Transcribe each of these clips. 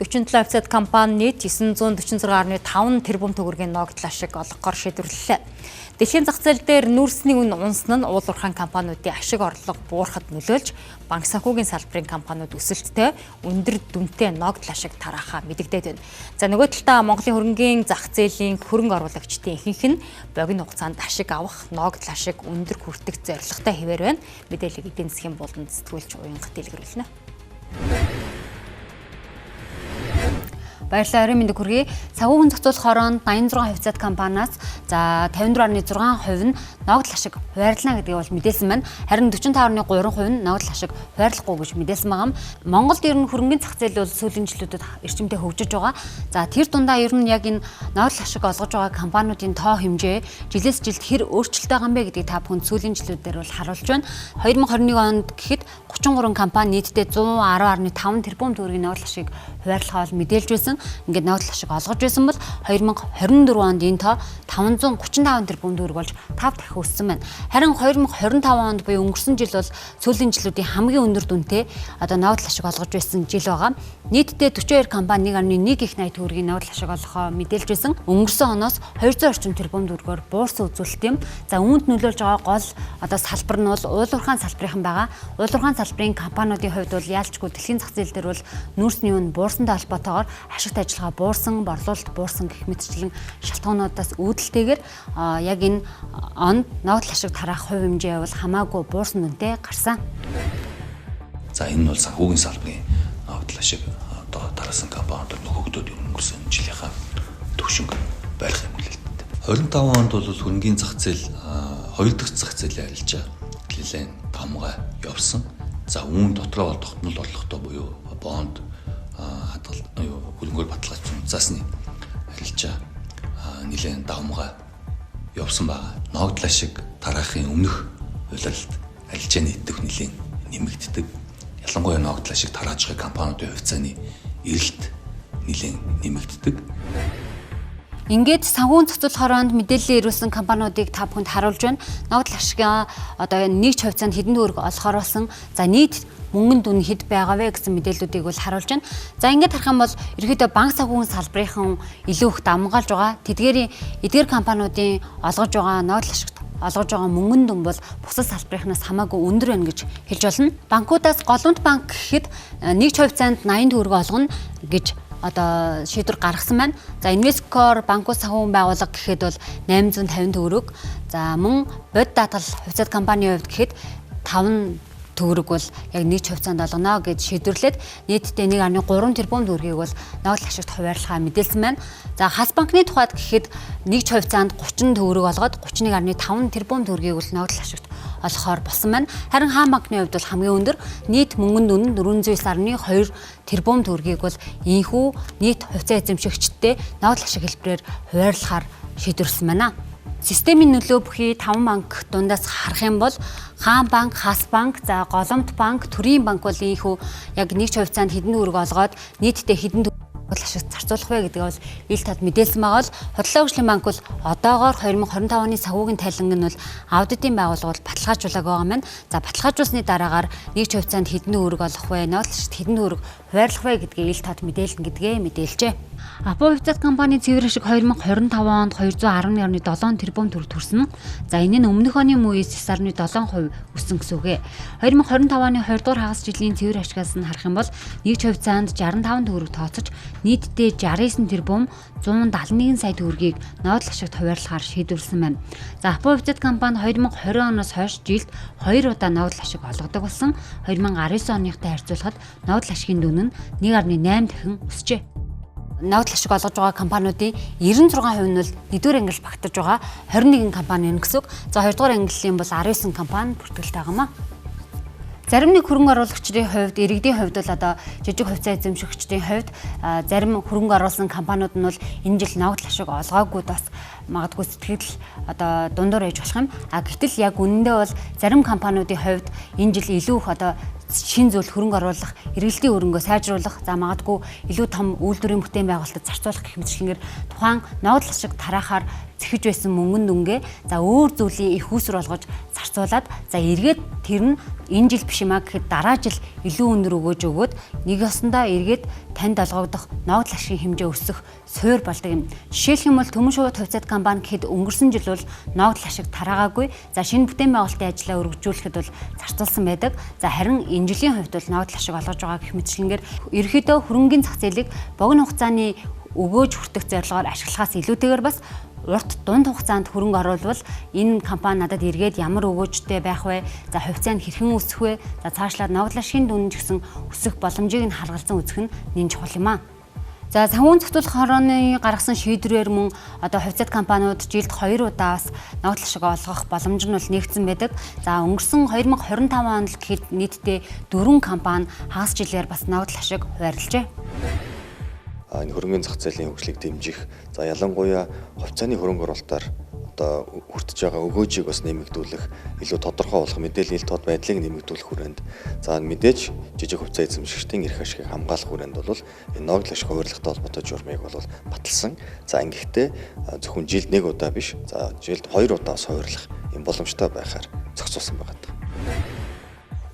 47 хувьцаат компани нийт 946.5 тэрбум төгрөгийн ногдол ашиг олгохоор шийдвэрлэлээ. Дэлхийн зах зээл дээр нүүрсний үн унсан нь уул уурхайн компаниудын ашиг орлого буурахад нөлөөлж, банк санхүүгийн салбарын компаниуд өсөлттэй өндөр дүнтэй ногдол ашиг тараахаа мэдэгдээд байна. За, нөгөө талдаа Монголын хөрөнгийн зах зээлийн хөрөнгө оруулагчдын ихэнх нь богино хугацаанд ашиг авах, ногдол ашиг өндөр хүртэх зорилготой хэвээр байна. Мэдээллийг эдийн засгийн буланд сэтгүүлч Уянга дэлгэрүүлнэ. Баярлалаа, оройн мэндийг хүргэе. Санхүүгийн зохицуулах хороонд 86 хувьцаат компаниас за 54.6% нь ногдол ашиг хуваарлана гэдгийг бол мэдээлсэн байна. Харин 45.3% нь ногдол ашиг хуваарлахгүй гэж мэдээлсэн байгаа юм. Монголд ер нь хөрөнгөний зах зээл бол сүүлийн жилүүдэд эрчимтэй хөгжиж байгаа. За, тэр дундаа ер нь яг энэ ногдол ашиг олгож байгаа компаниудын тоо хэмжээ жилээс жилд хэр өөрчлөлт байгаа юм бэ гэдгийг та бүхэн сүүлийн жилүүдээр бол харуулж байна. 2021 онд гэхэд 33 компани нийтдээ 110.5 тэрбум төгрөгийн ногдол ашиг хуваарлахаа бол мэдээлж байсан. Ингээд ногдол ашиг олгож байсан бол 2024 онд энэ тоо 535 тэрбум төгрөг болж 5 дахин өссөн байна. Харин 2025 онд буюу өнгөрсөн жил бол сүүлийн жилүүдийн хамгийн өндөр дүнтэй одоо ногдол ашиг олгож байсан жил байгаа. Нийтдээ 42 компани 1.1 их 80 төгрөгийн ногдол ашиг олгохоо мэдээлж байсан. Өнгөрсөн оноос 200 орчим тэрбум төгрөгөөр буурсан үзүүлэлт юм. За, үүнд нөлөөлж байгаа гол одоо салбар нь бол уул уурхайн салбарын байгаа. Уул уурхайн салбарын компаниудын хувьд бол яалчгүй дэлхийн зах зээл дээр бол нүүрсний үн буурсантай холбоотойгоор ашигт ажиллагаа буурсан, борлуулалт буурсан гэх мэтчлэн шалтгаануудаас үүдэлтэйгээр яг энэ онд ногдол ашиг тараах хувь хэмжээ бол хамаагүй буурсан дүнтэй гарсан. За, энэ нь бол санхүүгийн салбарын ногдол ашиг одоо тараасан компаниуд нөхөгдөд өнгөрсөн жилийнхаа түвшинг барих юм хүлээлттэй. 25 онд бол хөрөнгийн зах зээл хоёр дахь зах зээлийн арилжаа нэлээд давмгай явсан. За, үүн дотроо бол тогтмол орлоготой буюу бонд хадгал хөрөнгөөр баталгаажсан заасны арилжаа нэлээд давмгай явсан байгаа. Ногдол ашиг тараахын өмнөх улиралд арилжааны идэвх нэлээд нэмэгддэг. Ялангуяа ногдол ашиг тарааж байгаа компаниудын хувьцааны эрэлт нэлээд нэмэгддэг. Ингээд санхүүгийн зохицуулах хороонд мэдээлэл ирүүлсэн компаниудыг та бүхэнд харуулж байна. Ногдол ашиг одоо нэг ч хувьцаанд хэдэн төгрөг олохоор болсон. За, нийт мөнгөн дүн хэд байгаа вэ гэсэн мэдээллүүдийг бол харуулж байна. За, ингээд харах юм бол ерөөдөө банк санхүүгийн салбарын илүү их давмгаалж байгаа. Тэдгээрийн эдгээр компаниудын олгож байгаа ногдол ашигт олгож байгаа мөнгөн дүн бол бусад салбарынхнаас хамаагүй өндөр байна гэж хэлж болно. Банкудаас Голомт банк гэхэд нэг ч хувьцаанд 80 төгрөг олгоно гэж одоо шийдвэр гаргасан байна. За, Инвесткор банкуд санхүүгийн байгууллага гэхэд бол 850 төгрөг. За, мөн бодит даатгал хувьцаат компанийн хувьд гэхэд 5 төгрөг бол яг нэг ч хувьцаанд олгоно гэж шийдвэрлээд нийтдээ 1.3 тэрбум төгрөгийг бол ногдол ашигт хуваарлахаа мэдээлсэн байна. За, Хас банкны тухайд гэхэд нэг ч хувьцаанд 30 төгрөг олгоод 31.5 тэрбум төгрөгийг бол ногдол ашигт олохоор болсон байна. Харин Хаан банкны хувьд бол хамгийн өндөр нийт мөнгөнд үнэ 409.2 тэрбум төгрөгийг бол ийхүү нийт хувьцаа эзэмшигчдэд ногдол ашиг хэлбэрээр хуваарлахаар шийдвэрлсэн байна. Системийн нөлөө бүхий 5 банк дундаас харах юм бол Хаан банк, Хас банк, за Голомт банк, Төрийн банк бол ийхүү яг нэг ч хувьцаанд хэдэн төгрөг олгоод нийтдээ хэдэн ашиг зарцуулах вэ гэдгийг бол ил тод мэдээлсэн байгаа бол Бодлогын хөгжлийн банк бол одоогоор 2025 оны санхүүгийн тайланг нь бол аудитын байгууллага бол баталгаажуулаагүй байгаа юм байна. За, баталгаажуулсны дараагаар нэг ч хувьцаанд хэдэн төгрөг олох вэ, ногдол ашигт хэдэн төгрөг хуваарлах вэ гэдгийг ил тод мэдээлнэ гэдгээ мэдээлжээ. Апо хувьцаат компани цэвэр ашиг 2025 онд 211.7 тэрбум төгрөг төрсөн. За, энэ нь өмнөх оны мөйс 9.7% өссөн гэсэн үг. 2025 оны 20 дугаар хагас жилийн цэвэр ашигаас нь харах юм бол нэг ч хувьцаанд 65 төгрөг тооцож нийтдээ 69 тэрбум 171 сая төгрөгийг ногдол ашигт хуваарлахаар шийдвэрлсэн байна. За, Апо хувьцаат компани 2020 оноос хойш жилд 2 удаа ногдол ашиг олгодог болсон. 2019 оныхтай харьцуулахад ногдол ашигын дүн нь 1.8 дахин өсжээ. Ногдол ашиг олгож байгаа компаниудын 96% нь бол 1-р ангилал багтаж байгаа 21 компани юм гэсэн үг. За, 2-р ангиллын бол 19 компани бүртгэлтэй байгаа юм аа. Зарим нэг хөрөнгө оруулагчдын хувьд, иргэдийн хувьд бол одоо жижиг хувьцаа эзэмшигчдийн хувьд зарим хөрөнгө оруулсан компаниуд нь бол энэ жил ногдол ашиг олгоогүй бас магадгүй сэтгэл одоо дундуур ээж болох юм. А гэтэл яг үнэндээ бол зарим компаниудын хувьд энэ жил илүү их одоо шин зүйл хөрөнгө оруулах, эргэлтийн өрөнгөө сайжруулах, за магадгүй илүү том үйлдвэрийн бүтээн байгуулалтад зарцуулах гэх мэтчилэнгээр тухайн ногдол ашиг тараахаар зэхэж байсан мөнгөн дүнгээ за өөр зүйлийн их усүр болгож зарцуулаад, за эргээд тэр нь энэ жил биш юм а гэхэд дараа жил илүү өндөр өгөөж өгөөд нэг ёсондоо эргээд танд олгогдох ногдол ашигын хэмжээ өсөх суур болдог юм. Жишээлх юм бол Түмэн шувуу хувьцаат компани гэхэд өнгөрсөн жил бол ногдол ашиг тараагаагүй. За шинэ бүтээн байгуулалтын ажлаа өргөжүүлэхэд бол зарцуулсан байдаг. За харин энэ жилийн хувьд бол ногдол ашиг олгож байгаа гэх мэтчилэнгээр ерөнхийдөө хөрөнгийн зах зээлийг богино хугацааны өгөөж хүртэх зорилгоор ашиглахаас илүүтэйгээр бас урт дунд хугацаанд хөрөнгө оруулбал энэ компани надад эргээд ямар өгөөжтэй байх вэ? За хувьцаа нь хэрхэн өсөх вэ? За цаашлаад ногдол ашигын дүн ч гэсэн өсөх боломжийг нь харгалзан үзэх нь нэн чухал юм аа. За санхүүн зохицуулах хорооны гаргасан шийдвэрээр мөн одоо хувьцаат компаниуд жилд 2 удаа бас ногдол ашиг олгох боломж нь бол нэгдсэн байдаг. За өнгөрсөн 2025 онд л гэхэд нийтдээ 4 компани хагас жилээр бас ногдол ашиг хуваарлжээ. Энэ хөрөнгөний зах зээлийн хөгжлийг дэмжих, за ялангуяа хувьцааны хөрөнгө оруулалтаар одоо хүртэж байгаа өгөөжийг бас нэмэгдүүлэх, илүү тодорхой болох мэдээллийн ил тод байдлыг нэмэгдүүлэх хүрээнд, за мэдээж жижиг хувьцаа эзэмшигчдийн эрх ашигыг хамгаалах хүрээнд бол энэ ногдол ашиг хуваарлахтай холбоотой журмыг бол баталсан. За ингэхдээ зөвхөн жилд нэг удаа биш, за жилд 2 удаа бас хуваарлах юм боломжтой байхаар зохицуулсан байгаа.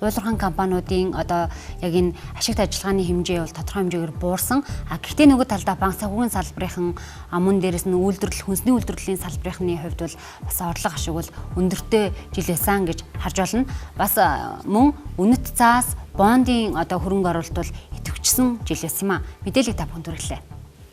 Уулуурхан компаниудын одоо яг энэ ашигт ажиллагааны хэмжээ бол тодорхой хэмжээгээр буурсан. А гэхдээ нөгөө талдаа банк санхүүгийн салбарын мөн дээрэс нь үйлдвэрлэл, хүнсний үйлдвэрлэлийн салбарынхны хувьд бол бас орлого ашиг бол өндөртэй жил байсан гэж харж байна. Бас мөн үнэт цаас, бондын одоо хөрөнгө оруулалт бол идэвхжсэн жил байсан юм а. Мэдээллийг та бүхэнд хүргэлээ.